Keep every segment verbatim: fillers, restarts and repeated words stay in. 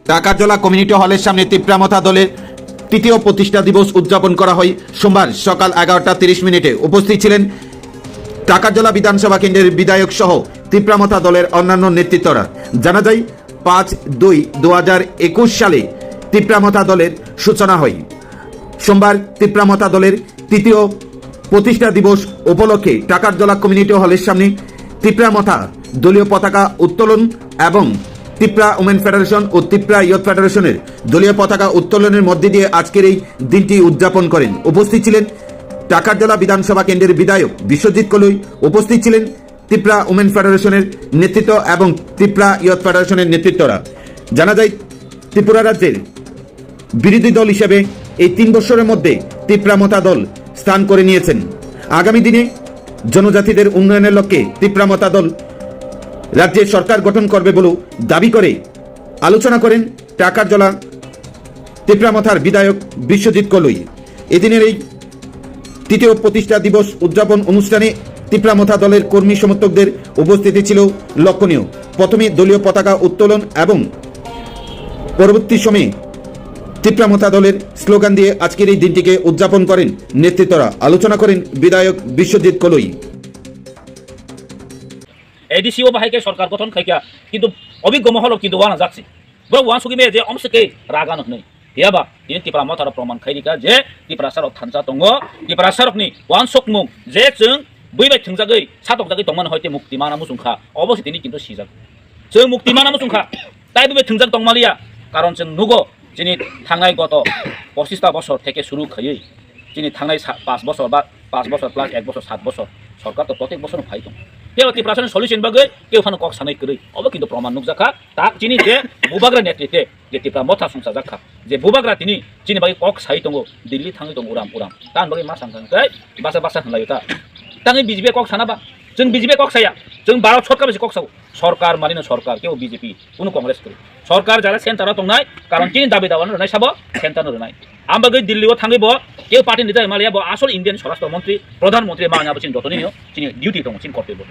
টাকারজলা কমিউনিটি হলের সামনে তিপ্রা মথা দলের তৃতীয় প্রতিষ্ঠা দিবস উদযাপন করা হয় সোমবার সকাল এগারোটা তিরিশ মিনিটে। উপস্থিত ছিলেন টাকারজলা বিধানসভা কেন্দ্রের বিধায়ক সহ তিপ্রা মথা দলের অন্যান্য নেতৃত্বরা। জানা যায়, পাঁচ দুই দু হাজার একুশ সালে তিপ্রা মথা দলের সূচনা হয়। সোমবার তিপ্রা মথা দলের তৃতীয় প্রতিষ্ঠা দিবস উপলক্ষে টাকারজলা কমিউনিটি হলের সামনে তিপ্রা মথা দলীয় পতাকা উত্তোলন এবং তিপ্রা উমেন ফেডারেশন ও তিপ্রা ইয়ুথ ফেডারেশনের দলীয় পতাকা উত্তোলনের মধ্যে দিয়ে আজকের এই দিনটি উদযাপন করেন। উপস্থিত ছিলেন টাকারজলা বিধানসভা কেন্দ্রের বিধায়ক বিশ্বজিৎ কলই, উপস্থিত ছিলেন তিপ্রা উমেন ফেডারেশনের নেতৃত্ব এবং তিপ্রা ইয়ুথ ফেডারেশনের নেতৃত্বরা। জানা যায়, ত্রিপুরা রাজ্যের বিরোধী দল হিসেবে এই তিন বছরের মধ্যে তিপ্রা মথা দল স্থান করে নিয়েছেন। আগামী দিনে জনজাতিদের উন্নয়নের লক্ষ্যে তিপ্রা মথা দল রাজ্যের সরকার গঠন করবে বলেও দাবি করে আলোচনা করেন টাকারজলা তিপ্রা মথার বিধায়ক বিশ্বজিৎ কলই। এদিনের এই তৃতীয় প্রতিষ্ঠা দিবস উদযাপন অনুষ্ঠানে তিপ্রা মথা দলের কর্মী সমর্থকদের উপস্থিতি ছিল লক্ষণীয়। প্রথমে দলীয় পতাকা উত্তোলন এবং পরবর্তী সময়ে তিপ্রা মথা দলের স্লোগান দিয়ে আজকের এই দিনটিকে উদযাপন করেন নেতৃত্বরা। আলোচনা করেন বিধায়ক বিশ্বজিৎ কলই। এডিসি ও বাহাইকে সরকার গঠন খাইকা, কিন্তু অভিজ্ঞ মহল কিন্তু ওয়ানা যাচ্ছে। বড় ওয়ান সুগি মে যে অমসে কে রাগানো নেই। Hiyaba, tini Tipra Motha rok proman khai rika je Tiprasa rok thansa tongo, Tiprasa rokni wansukmung je chwng bui bai thwngjagwi, satokjagwi tongmani hoite mukti mana muchung kha, obo se tini kintu sijak. Chwng mukti mana muchung kha, tai bui bai thwngjak tongmaliya, karon chwng nugo chini thangnai goto pochista bosor theke suru khaiwi, chini thangnai sa-, pas bosor ba pas bosor plus ek bosor sat bosor, sorkar to protek bosor phai tong. Tei Tiprasa ni solution bagwi keu phano kok sanai kwrwi, obo kintu proman nukjak kha, tak chini je bubagra netrite, je Tipra Motha songchajak kha, je bubagra tini chini bagwi kok sai tongo, Delhi thangwi tongo uram uram. Tamni bagwi ma sang thang tei basa basa hwnlaio ta. Tangwi B J P kok sana ba? Chwng B J P kok saya. Chwng Bharat sorkar bai se kok sao. Sorkar manino sorkar, kebo B J P, kuno Congress kwrwi. Sorkar jara center o tongnai, karon chini dabi dawa no rwnai sabo center no rwnai. Am bagwi Delhi o thangwi bo kebo party ni jai maliya, bo asol Indian Swarashtra Montri, Pradhan Montri ma abo chini jotoni no chini duty tongo, chini kortobyo.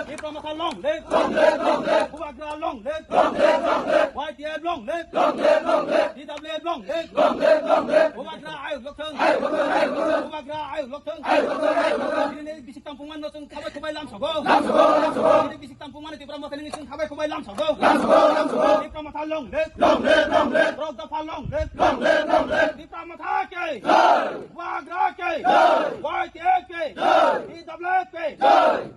Tipra Motha long live! Long live, long live! Bubagra long live! Long live, long live! Y T F long live! Long live, long live! T W F long live! Long live, long live! Bubagra ayuk lokthung! Ayuk lokthung, ayuk lokthung! Bubagra ayuk lokthung! Ayuk lokthung, ayuk lokthung! Bini bisik tampung manno chwng khabai khubai lam sogo! Lam sogo, lam sogo! Bini bisik tampung manno Tipra Motha ni chwng khabai khubai lam sogo! Lam sogo, lam sogo! Tipra Motha long live! Long live, long live! Rok dopha long live! Long live, long live! Tipra Motha ki! Jai! Bubagra ki! Jai! Y T F ki! Jai! T W F ki! Jai!